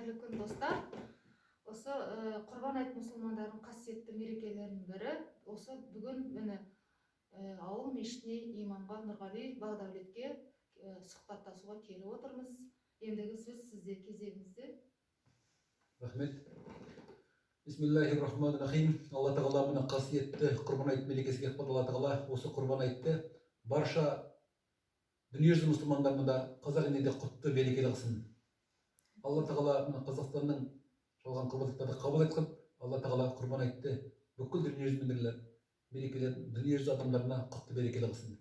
Қайырлы күн, достар! Осы Құрбан айт мұсылмандардың қасиетті мерекелерінің бірі. Осы бүгін, міне, ауыл мешітіне, имамға Нұрғали Бағдәулетке сұхбаттасуға келіп отырмыз. Ендігі сөз сізде, кезегіңізде. Рахмет. Бисмиллахи рахмани рахим. Алла Тағала мына қасиетті Құрбан айт мерекесі келіп қалды. Алла Тағала осы Құрбан айтты барша дүниежүзі мұсылмандарына да, қазақ еліне де құтты, берекелі қылсын. Алла Тағала мына Қазақстанның шалған құрбандықтарды қабыл етіп, Алла Тағала Құрбан айтты бүкіл дүниежүзі мерекелер, дүниежүзі адамдарына құтты, берекелі қылсын.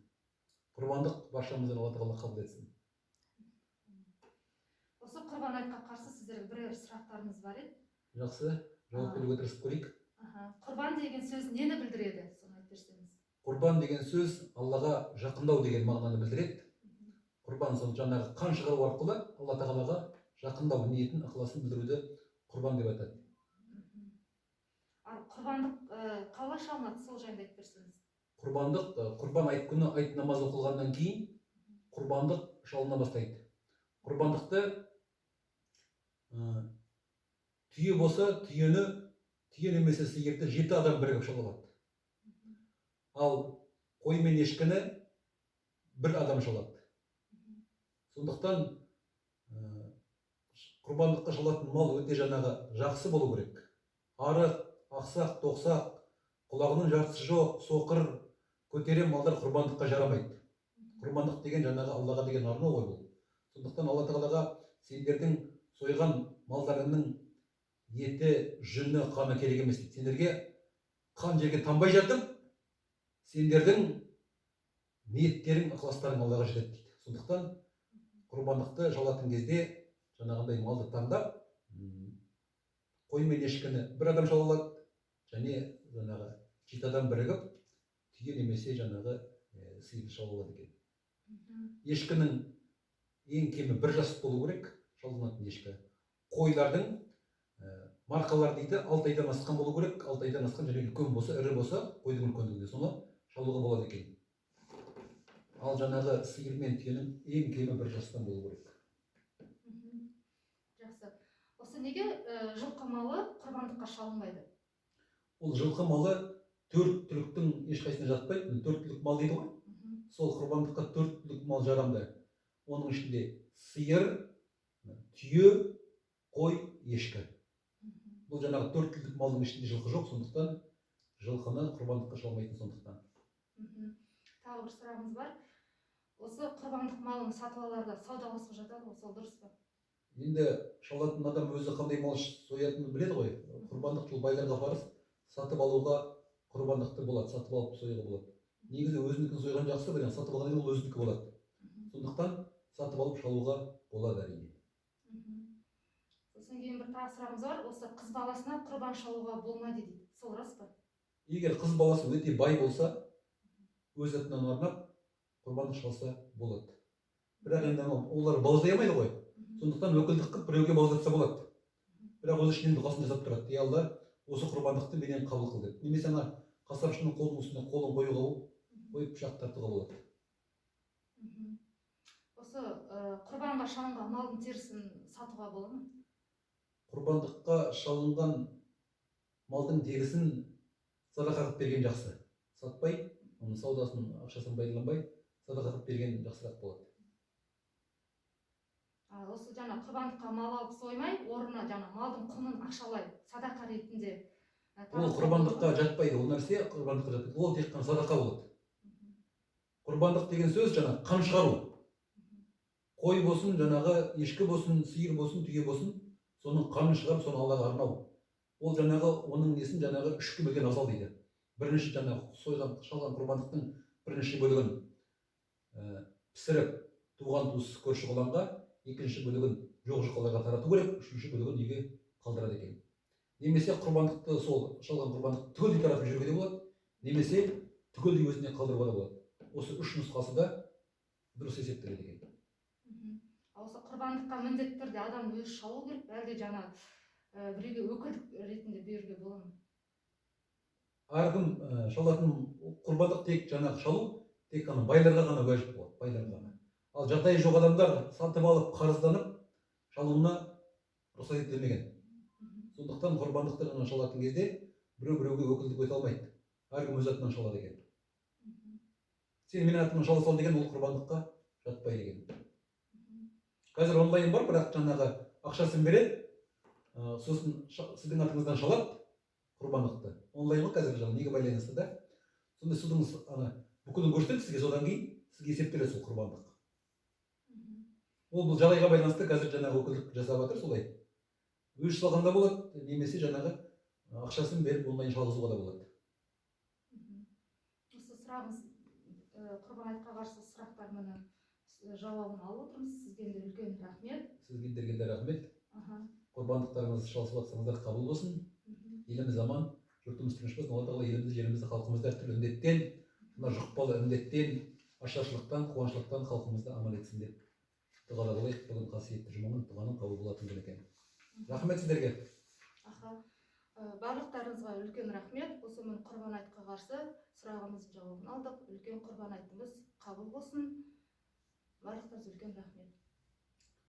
Құрбандық баршамыздан Алла Тағала қабыл етсін. Осы Құрбан айтқа қарсы сіздерге бірер сұрақтарымыз бар еді. Жақсы, жауап беруге тырысып көрейік. Аха. Құрбан деген сөз нені білдіреді, соны айтып берсеңіз. Құрбан деген сөз Аллаға жақындау деген мағынаны білдіреді. Құрбан сол жаңағы қан шығару арқылы Алла Тағалаға жақындау ниетін, ықыласын білдіруді құрбан деп айтады. Ал құрбандық қалай шалынады, сол жайында айтып берсеңіз. Құрбандық Құрбан айт күні айт намазы оқылғаннан кейін құрбандық шалына бастайды. Құрбандықты түйе болса, түйені, түйе немесе сиырды жеті адам бірігіп шала алады. Ал қой мен ешкіні бір адам шалады. Сондықтан құрбандыққа шалатын мал өте жаңағы жақсы болу керек. Арық, ақсақ, тоқсақ, құлағының жартысы жоқ, соқыр, көтерем малдар құрбандыққа жарамайды. Құрбандық деген жаңағы Аллаға деген арнау ғой бұл. Сондықтан Алла Тағалаға сендердің сойған малдарыңның еті, жүні, қаны керек емес дейді. Сендерге қан жерге тамбай жатып, сендердің ниеттерің, ықыластарың Аллаға жетеді дейді. Сондықтан құрбандықты шалатын кезде жаңағындай малды таңдап, қой мен ешкіні бір адам шала алады және жаңағы жеті адам бірігіп түйе немесе жаңағы сиырды шала алады екен. Ешкінің ең кемі бір жас болу керек шалынатын ешкі. Қойлардың марқалар дейді, 6 айдан асқан болу керек. 6 айдан асқан және үлкен болса, ірі болса, қойдың үлкендігінде соны шалуға болады екен. Ал жаңағы сиыр мен түйенің ең кемі бір жастан болу керек. Жақсы. Осы неге жылқы малы құрбандыққа шалынбайды? Ол жылқы малы төрт түліктің ешқайсысына жатпайды. Төрт түлік мал дейді ғой. Сол құрбандыққа төрт түлік мал жарамды. Оның ішінде сиыр, түйе, қой, ешкі. Бұл жаңағы төрт түлік малдың ішінде жылқы жоқ, сондықтан жылқыны құрбандыққа шалмайтын сондықтан. Тағы бір сұрағымыз бар. Осы құрбандық малын сатып аларда саудаласып жатады ғой, сол дұрыс па? Енді шалатын адам өзі қандай мал соятынын біледі ғой. Құрбандық бұл байларға парыз. Сатып алуға құрбандықты болады, сатып алып союға болады. Негізі өзінікін сойған жақсы, бірақ сатып алғаннан кейін ол өзінікі болады. Сондықтан сатып алып шалуға болады, әрине. Сосын кейін бір тағы сұрағымыз бар. Осы қыз баласына құрбан шалуға болмайды дейді, сол рас па? Егер қыз баласы өте бай болса, өз атынан арнап құрбандық шалса болады. Бірақ енді анау олар бауыздай алмайды ғой. Сондықтан өкілдік қылып біреуге бауыздатса болады. Бірақ өз ішінен дұғасын жасап тұрады: «Ей, Алла, осы құрбандықты менен қабыл қыл», – деп. Немесе ана қасапшының қолының үстіне қолын қоюға, қойып, пышақ тартуға болады. Осы құрбанға шалынған малдың терісін сатуға бола ма? Құрбандыққа шалынған малдың терісін садақа қылып берген жақсы. Сатпай, оның саудасын, ақшасын пайдаланбай, садақа қылып берген жақсырақ болады. А, осы жаңа құрбандыққа мал алып соймай, орнына жаңа малдың құнын ақшалай садақа ретінде Ол таратуға құрбандыққа болады ма? жатпайды. Ол нәрсе құрбандыққа жатпайды, ол тек қана садақа болады. Құрбандық деген сөз жаңа қан шығару. Қой болсын, жаңағы ешкі болсын, сиыр болсын, түйе болсын, соның қанын шығарып, соны Аллаға арнау. Ол жаңағы оның несін жаңағы үшке бөлген абзал дейді. Бірінші, жаңағы сойған, шалған құрбандықтың бірінші бөлігін пісіріп, туған туыс, көрші қолаңға, екінші бөлігін жоқ жұқаларға тарату керек, үшінші бөлігін үйге қалдырады екен. Немесе құрбандықты, сол шалған құрбандықты түгелдей таратып жіберуге де болады, немесе түгелдей өзіне қалдыруға да болады. Осы үш нұсқасы да дұрыс есептеледі екен. Ал осы құрбандыққа міндетті түрде адам өзі шалу керек пе, әлде жаңа біреуге өкілдік ретінде беруге бола ма? Әркім шалатын құрбандық тек жаңағы шалу тек қана байларға ғана уәжіп болады, байларға ғана. Ал жағдайы жоқ адамдар сатып алып, қарызданып шалуына Рұқсат етілмеген. Сондықтан құрбандықты жаңа шалатын кезде біреу біреуге өкілдік өте алмайды, әркім өз атынан шалады екен. Сен менің атымнан шала сал деген ол құрбандыққа жатпайды екен. Қазір онлайн бар, бірақ жаңағы ақшасын береді, сосын сіздің атыңыздан шалады құрбандықты. Онлайн ғой қазір, жаңағы неге байланысты да. Сонда судың ана бүкілін көрсетеді сізге, содан кейін сізге есептеледі сол құрбандық. Ол бұл жағдайға байланысты қазір жаңағы өкілдік жасап жатыр солай. Өзі шалғанда болады, немесе жаңағы ақшасын беріп онлайн шалғызуға да болады. Осы сұрағыңыз, Құрбан айтқа қарсы сұрақтар, міне, жауабын алып отырмыз. Сізге де үлкен рахмет. Сіздерге де рахмет. Құрбандықтарыңыз шалысып жатсаңыздар, қабыл болсын. Еліміз аман, жұртымыз тыныш болсын. Алла тағала елімізді, жерімізді, халқымызды әртүрлі індеттен, мына жұқпалы індеттен, ашаршылықтан, қуаңшылықтан халқымызды аман етсін деп дұғада болайық. Бүгін қасиетті жұманың дұғаның қабыл болатын күн екен. Рахмет сіздерге. Аха. Барлықтарыңызға үлкен рахмет. Осы міне Құрбан айтқа қарсы сұрағымыздың жауабын алдық. Үлкен Құрбан айтымыз қабыл болсын. Барлықтарыңызға үлкен рахмет.